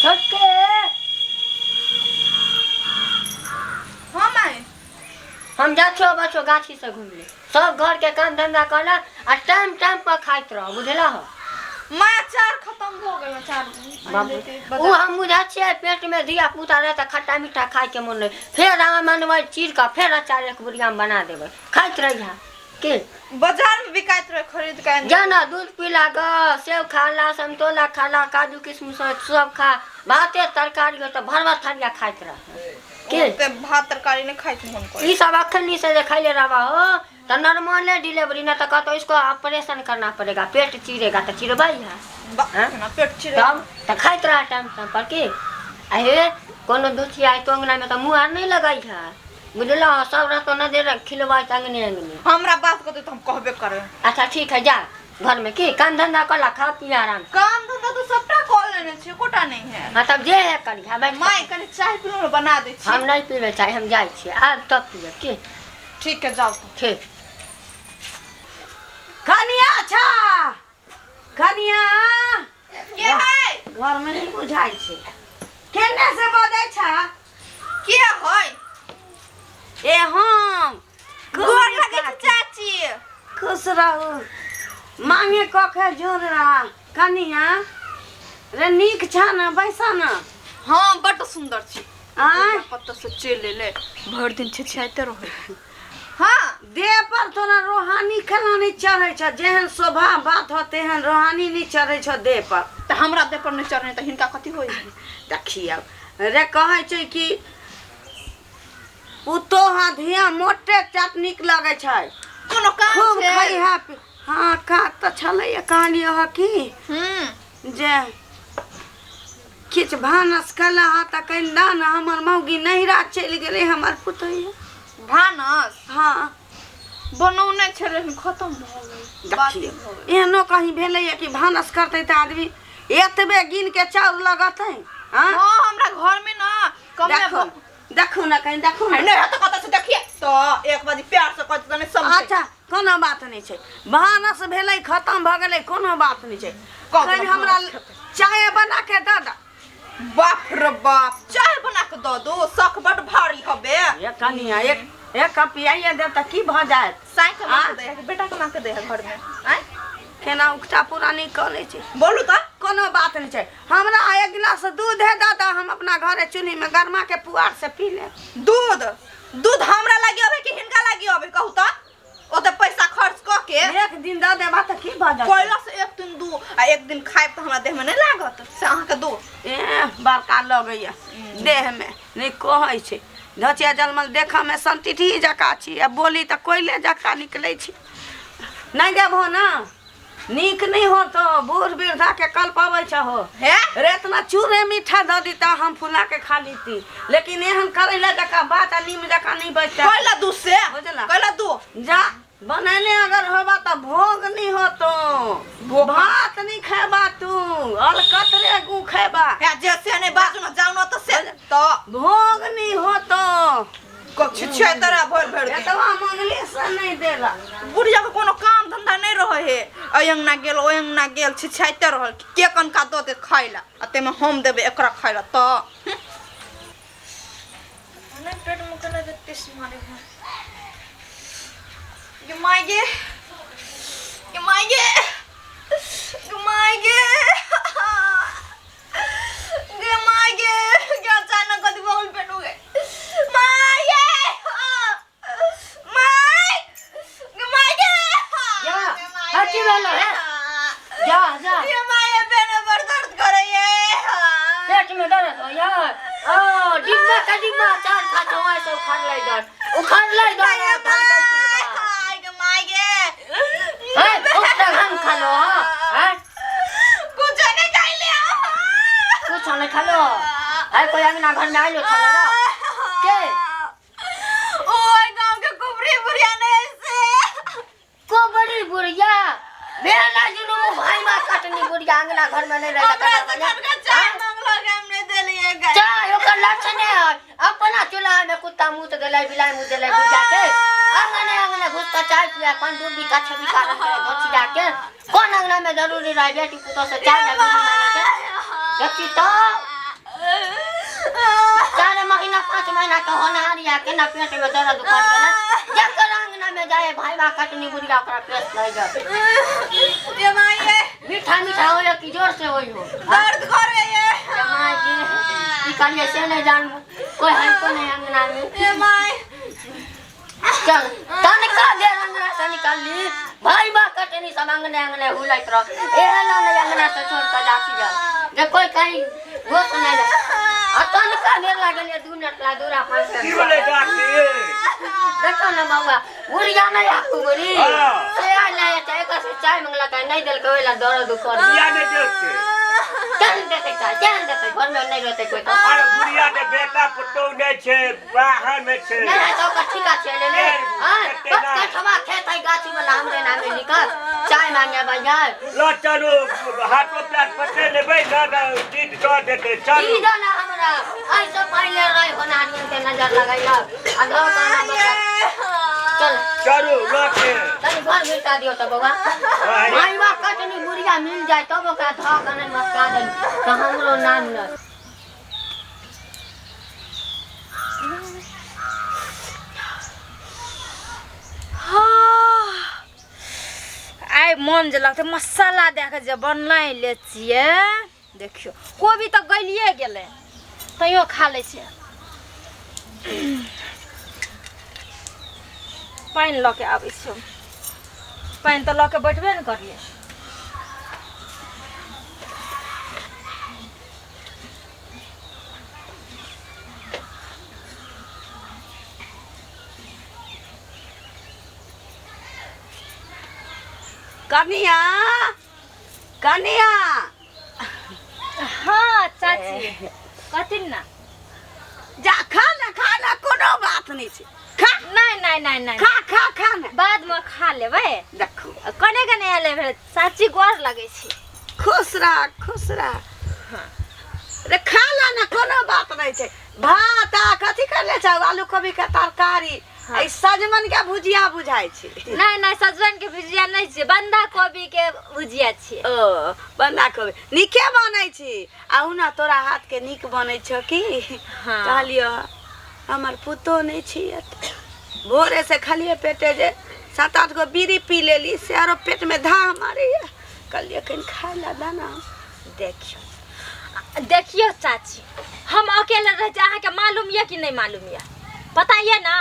छोटके। हाँ माय। हम जा छियो बचो गाछी से घूम ले, सब घर के काम धंधा करला आ टाइम टाइम पर खाइत रह, बुझला हो? माय अचार खत्म भऽ गेल, अचार बाबू उ हम बुझा छियै पेट में धिया पुता रहे तऽ खट्टा मीठा खाय के मन नहीं, फेर आम अनबै चीर कऽ फेर अचार एक बुढ़िया में बना देबै, खाइत रहिहा के। बाजार में बिकाइत रहे, खरीद के आनि। जा ना दूध पीला ग, सेब खाला, समतोला खाला, काजू किशमिश सब खा, भाते तरकारी हो तऽ भरवा थरिया खाइत रह के। ओते भात तरकारी नहीं खाइ के मन करे। ई सब अखनी से जे खैले रहबा हो तऽ नॉर्मले डिलीवरी, ना तऽ कहतो इसको ऑपरेशन करना पड़ेगा, पेट चीरेगा तऽ चिरबै है। बा, हाँ? ना पेट चिरे। तब तऽ खाइत रह टाइम टाइम पर की। आ हे कोनो दुखिया आइ तो अंगना में तऽ मुँह आर नहीं लगै है, बुझलहो? सब रहतो नजर खिलबै अंगने अंगने। हमरा बात कहते तऽ हम कहबे करे। अच्छा ठीक है, जा घर में की काम धंधा कर ला, खा पी आराम से। काम धंधा तो सबटा कऽ लेने छियै, एकोटा नहीं है। हाँ तब जे है करी, हाँ बैठ। माय कनि चाय पीलहुँ ने, बना दै छी। हम नहीं पीबै चाय, हम जाइ छियै आब तब पीबै की। ठीक है, जाउ तऽ। ठीक। कनिया छा, कनिया। के है? घर में नहीं बुझाइ छै, केने से बजै छा? के है? ए हम गोर लगै छी चाची। खुश रहू, मांगे कखे जोर रहा। कनिया रे नीक छा ने? बैसा ने। हाँ बड्ड सुन्दर छी। आँय? कतऽ से चलि एलै, भरि दिन छिछियाइते रहै। हाँ देह पर तोरा रोहानी केना नहि चढ़ै छ? जेहन शोभा बात हो तेहन रोहानी नहि चढ़ै छ देह पर। तऽ हमरा देह पर नहि चढ़ै तऽ हिनका कथी होइ? देखियौ रे, कहै छै कि पुतोह आ धिया मोटे चाट नीक लगै छै। कोनो काम खूब छै? खैहा। हाँ काज तऽ छलैए, कहलियै हँ कि जे किछु भानस कला हा तऽ कनि दऽ ने, हमर मौगी नैहरा चलि गेलै हमर पुतोहिया। भानस? हाँ बनौने छलै, खतम भऽ गेल, बाते देखियौ भऽ गेल। एहनो कहीं भेलैए कि भानस करतै तऽ आदमी एतबे गिन के चाउर लगतै? हाँ हाँ हमरा घर में ना कमे। देखू देखू ने, कहीं देखू ने। नहीं तऽ कतऽ से देखिए तऽ एक बारी प्यार से कहते तऽ नहीं समझे। अच्छा कोनो बात नहि छै, भानस भेलै खतम भऽ गेलै, कोनो बात नहि छै। कऽ कनि देलक हमरा भानस खतम। चाय बना के दऽ दऽ। बाप रे बाप, चाय बना के दऽ दू, शख बड भारी हबे। एक कनिया एक एक कप पियाइए देब तऽ की भऽ जायत? साई के माँ के आ? दे है, बेटा के माँ के दे है घर में आँय? केना उकटा पूरा नहि करै छै। बोलू तऽ। कोनो बात नहि छै, हमरा एक गिलास दूधे दऽ दऽ, हम अपना घरे चूल्हीमे गरमा के पुआर से पी लेब। दूध दूध हमरा लागी अबे कि हिनका लागी अबे, कहू तऽ? ओते पैसा खर्च कऽ के एक दिन दऽ देबा तऽ की भऽ जायत? कोयला से एक दिन दू आ एक दिन खायब तऽ हमरा देह में नहीं लागत, से अहाँके दू। ए बड़का लगैया देहमे नहि कहै छै। धचिया जलमल देखऽमे संतिठी जकाँ छी आ बोली तऽ कोयले जकाँ निकलै छै। नहि देबहो ने, नीक नहि हो तो बूढ़ वृद्धा के कल्प अबै छहो। हे रे इतना चूरे मीठा दऽ दीता, हम फुला के खा लीती, लेकिन एहन करैला जकाँ बात आ नीम जकाँ नहीं बचता। कोयला दू से बुझला? कोयला दू। जा बनैले अगर होबा तऽ भोग नहीं होतो, भात नहीं खेबा तू, अलकतरे गु खेबा। हे जे से नहीं बाजू न, जाउ न तऽ से तऽ भोग नहीं होतो। छिछिया तरह भरि भरि दिन। एतबा मंगले से नहीं देला। बुढ़िया के कोनो काम धंधा नहीं रहे हे, एहि अंगना गेल ओहि अंगना गेल, छिछाइते रहल के कनका दऽ देत खाइ ला, आ ताहिमे हम देबै एकरा खाइ ला तऽ नहीं पेट में केना जे टिस मारे है। गे माय गे, गे माय गे, गे माय गे, गे माय गे, गे अचानक कथी भऽ गेल पेट में गे माय गे, माय गे, माय गे। जा, गे माय हा, की गे। भेलो हे? जा जा। गे माय, पेट में बड़ दर्द करैये। पेट में दर्द हो यार? ओ डिब्बा का डिब्बा अचार खा छौ, सब उखड़ लै दर, उखड़ लै दर। गे माय, गे माय गे। हे उठा हम खा लो। हां हैं कुछ नहीं खाइले। कुछ नहीं खा लो है? कोई अंगना घर में आइलो छलो ना के? ओए गांव के कुबरी बुढ़िया ने से। कोबरी बुढ़िया भेला जुनू भाई माँ कटनी बुढ़िया अंगना घर में नहीं रहता। हमरा से कनका चाय मांगलो, हम नहीं देलिए गाय। चाय ओकर लक्षण है, अपना चूल्हा में कुत्ता मुँह गेलै, बिलाइ मुँह गेलै, बुढ़िया के अंगने अंगने घुस कऽ चाय पिया कन दू बीघा छह बीघा रखे घोचिया के। कोन अंगना में जरूरी रहे बेटी पुतोह से चाय ना बीड़ी मांगे के? देखी तो महीना के होनहारी आ केना पेट में दर्द उखड़ गेलै। जकर अंगना में जाए भाई बा कटनी बुढ़िया ओकरा पेट लागि जाए। ये माई ये मीठा मीठा होय कि जोर से होय हो? दर्द करे ये। ये माई जी की करिए से नहीं जानबू, कोई है को नहीं अंगना में। ये माई चल तनिका देर अंगना से निकल ली, भाई बा कटनी सब अंगने अंगने हुलैत रह। एहन नहीं अंगना से छोड़ के जाती जा जे कोई कहीं घोष नहीं रहे। आ तनिका देर लागल 2 मिनट ला दूरा पास। की भेलै डॉक्टर? देखो ना बउआ बुढ़िया नहीं आकू बुढ़ी से आयल है त एकर से चाय मंगलक नहीं देलकै, ओहि ला दर्द उखड़ गेल। बुढ़िया नहि देलकै? केहन देतै चाय, केहन देतै? घर में नहीं रहतै कोई तो। अरे बुढ़िया के बेटा पुतोह नहि छै, बाहर में छै। नहीं है तो ओकर ठीका छै ले ले। हां बस कठवा खेत है गाछी वाला हमरे नामे लिखल चाय मांगे भैया। ल चलू हाथो पैर पकड़ लेबै न जीत दऽ देतै। चलू ई दऽ ना हमरा ऐसे पहिले रहे होनारियन के नजर लगैलक आ धऽ कऽ चल चलू ल के तनी घर मिलता दियो त बउआ। भाई बा कटनी बुढ़िया मिल जाए तब ओकरा धऽ कऽ नहीं मस्का दे त हमरो नाम न। आइ मन जे लगतै मसाला दए कऽ जे बनाइ लै छियै। देखियौ कोबी तऽ गलिए गेलै तैयो खा लै छियै। पानि लऽ के आबै छियौ, पानि तऽ लऽ के बैठबे ने करलियै। कनिया कनिया। हाँ चाची कथी ना जा खा ना खा ना, कोनो बात नहीं छै। खा नहीं नहीं नहीं नहीं खा खा खा ना, बाद में खा लेबै। देखो कने कने आयल भेल चाची गोर लगै छै। खुश रह खुश रह। रे खा ला ना, कोनो बात नहीं छै। भात आ कथी करले छौ? आलू कोबी के तरकारी। हाँ। सजमन के भुजिया बुझाइ छै। नहीं नहीं सजमन के भुजिया नहीं छै, बंधा कोबी के भुजिया छै। ओ बंधा कोबी नीके बनै छै। आहू ना तोरा हाथ के नीक बनै छौ की? हाँ। कहलियो हमर पुतोह नहीं छी, भोरे से खालिए पेटे जे 7-8 गो बीड़ी पी लेली से आरो पेट में धा मारैया। कहलियो कनि खाय ला दाना। देखियो देखियो चाची हम अकेले रहै छी, अहाँके मालूम यऽ कि नहीं मालूम यऽ? पता यऽ ना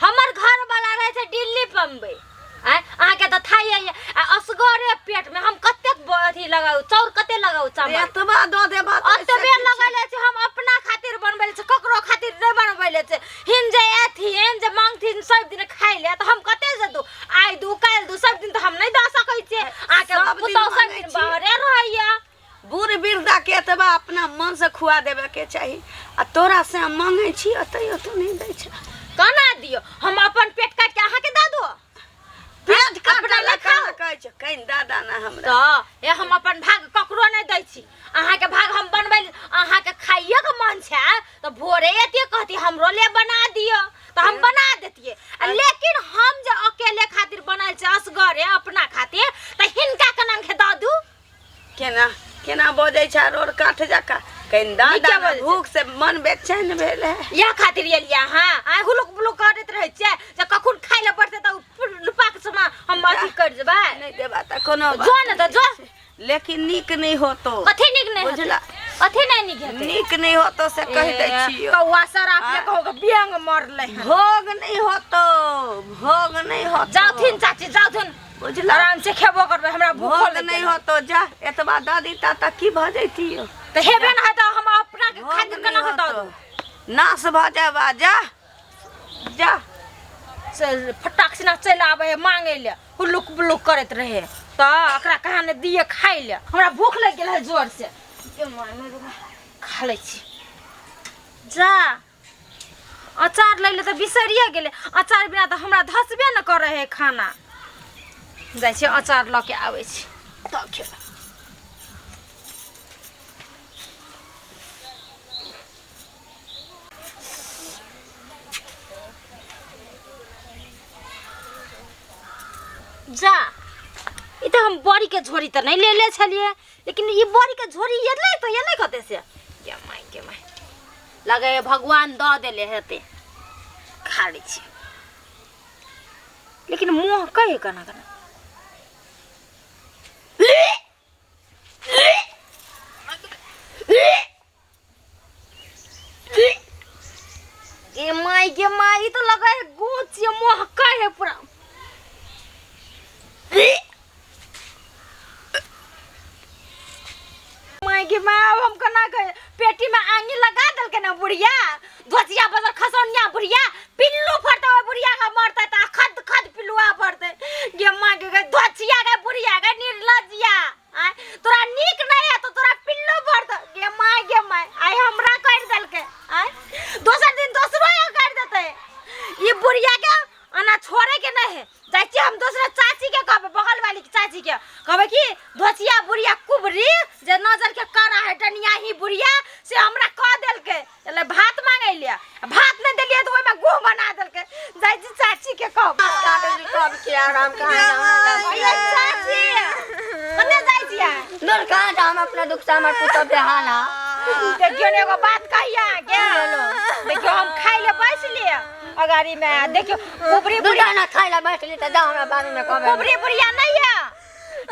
हमर घर वाला रहै छै दिल्ली बम्बई। आँय अहाँके तऽ थाइए यऽ आ असगरे पेट में हम कतेक अथी लगाउ चाउर, कते लगाउ चावल? एतबा दऽ देबा एतबे लगैले छै। हम अपना खातिर बनबै छै, ककरो खातिर नहि बनबै छै। हिन जे एथिन जे मांगथिन सब दिन खाइ ले तऽ हम कते से दू? आइ दू काल्हि दू सब दिन तऽ हम नहि दऽ सकै छियै। अहाँके पुतहु सब दिन बाहरे रहैया। बूढ़ वृद्धा के एतबा अपना मन से खुआ देवे के चाही, आ तोरा से हम मांगै छी तैयो तू नहीं दै छ। केना दियौ? हम अपन पेट काटि के अहाँके दऽ दू? पेट काटै ला कहै छै कनि दादा ना हमरा। तऽ ए हम अपन भाग ककरो नहि दै छी। अहाँके भाग हम बनबै, अहाँके खाइए के मन छै तऽ भोरे एते कहती हमरो ले बना दियौ तऽ हम बना देतियै। लेकिन हम जे अकेले खातिर बनल छै असगरे अपना खातिर तऽ हिनका केना के दऽ दू? केना केना बजै छै रोड काठ जकाँ। कनि दादा भूख से मन बेचैन भेल है। इएह खातिर एलियै अहाँ? आइ हुलुक बुलुक करैत रहै छियै जे कखन खाइ लए पड़तै तऽ लुपाक समा हम अथी करि जेबै। नहि देबा तऽ कोनो जो ने तऽ जो, लेकिन नीक नहि होतो। कथी नीक नहि बुझला? कथी नहि नीक हेतै? नीक नहि होतो से कहि दै छियौ। कौआ सराप ले कहो बेंग मरलै हन। भोग नहि होतो, भोग नहि होतो। जाउथिन चाची जाउथिन, बुझला? आराम से खेबो करबै, हमरा भूख भोग नहि होतो। जा एतबा दऽ दीता तऽ की भऽ जैतियौ? तऽ हेबे ने हेतै, हम अपना के खातिर केना होतौ? नाश भऽ जाबा। जा जा फटाक सिना चलि आबै है मांगै ले, हुलुक बुलुक करैत रहे तऽ एकरा कहाँ ने दिए खाइ ले। हमरा भूख लागि गेल है जोर से, खा लै छी। जा अचार लै ले तऽ बिसरिए गेलै, अचार बिना तऽ हमरा धसबे ने करै है खाना। जाइ छी अचार लऽ के आबै छी तब खेबै। जा ई तऽ हम बड़ी के झोरी तऽ नहि लेले छलियै, लेकिन ई बड़ी के झोरी एलै तऽ एलै कतऽ से? के माय के माय लगे है भगवान दऽ देले हेतै, खा लै छी। लेकिन मुँह कहे केना केना गे माय गे माय, ई तऽ लगे है गोच ये मुँह कहे पूरा। माय गे माय, अब हम केना कहे, पेटी में आंगी लगा देलकै ना बुढ़िया, ध्वजिया बजर खसौनिया बुढ़िया, पिल्लू फड़तै ओहि बुढ़िया के मरतै तऽ खद खद पिल्लुआ फड़तै। गे माय गे गे ध्वजिया गे बुढ़िया गे निर्लज्जिया, आँय तोरा नीक नहि हेतौ, तोरा पिल्लू फड़तौ। गे माय गे माय, आइ हमरा करि देलकै, आँय दोसर दिन दोसरो के करि देतै। ई बुढ़िया के एना छोड़े के नहीं है। जाइ छियै हम दोसरा चाची के कहबै, बगल वाली के चाची के कहबै कि धोचिया बुढ़िया कुबरी जे नजर के करा है डनिया ही बुढ़िया से हमरा कह देलकै, एले भात मांगै लिए, भात नहि देलियै तऽ ओहिमे गुह बना देलकै। जाइ छी चाची के कहबै। के आराम कहाँ अये चाची, कतऽ जाइ छियै? दूर कहाँ जा, हम अपना दुख से हमर पुतोह बेहाल है। देखियौ ने एगो बात कहिया अहाँके, देखियौ हम खाइ लए बैसलियै अगाड़ी में, देखियौ कुबरी बुढ़िया दूटा ना खाइ ला बैठली तऽ जा हमरा बारे में कहबै। कुबरी बुढ़िया नहीं है,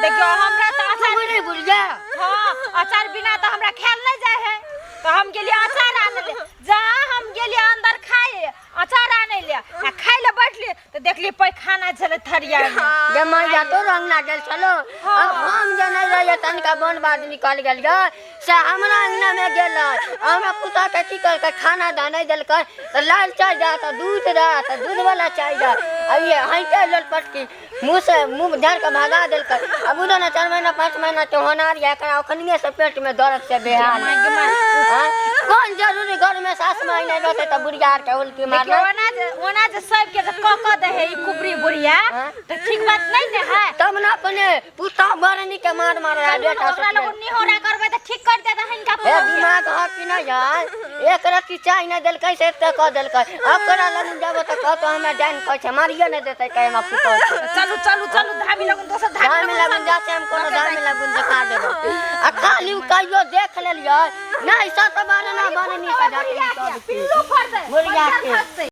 देखियौ हमरा तऽ अचार कुबरी बुढ़िया, हाँ अचार बिना तऽ हमरा खायल नहीं जाय है, तऽ हम गेलियै अचार आनै ले। जहाँ हम गेलियै अंदर खाए अचार आनै ले आ खाइ ले बैठलियै तऽ देखलियै पैखाना छलै थरिया में। जे मैया तो रंगना गेल छलो, अब हम जे नहीं रहिए तनिका बन बाद निकल गेल गे से हमरा अंगना में गेल। हमरा पुतोह के की कहलकै, खाना दा नहीं देलकै तऽ लाल चाय दा तऽ दूध दा तऽ दूध वाला चाय दा, आ ये हइते लोल पटकी मुँह से मुँह झाड़ के भगा देलकै। अब उधर ना 4 महीना 5 महीना के होनार या एकरा ओखनिए से पेट में दर्द से बेहाल। हाँ? कौन जरूरी घर में सास महीना रहते तऽ बुढ़िया आर के उल्टी देखियौ मारना। ओना जे ओना जे सबके जे कऽ कऽ दै है ई कुबरी बुढ़िया तऽ ठीक बात नहीं ने है। तब ना अपने पुतोह बरनी के मार मार रहा बेटा ओकरा सोचले। लोग निहोरा करबै तऽ ठीक कर देतै हिनका ए पुतोह के। दिमाग ह कि नहीं है, एक रत्ती चाय नहीं देलकै से एते कह देलकै। अब तोरा लग जाबो तऽ कहतो हमरा जान कहै छै मारियो नहीं देतै कहे हमरा पुतोह के। चलू चलू चलू धामी लगन दोसर धामी धामी लगन जा से हम कोनो धामी लगन देखा देबो। आ खाली उ कहियो देख लेलियै नहीं सत बार ना बननी से झाटी पिल्लू फड़तै मुर्गिया के। फड़तै।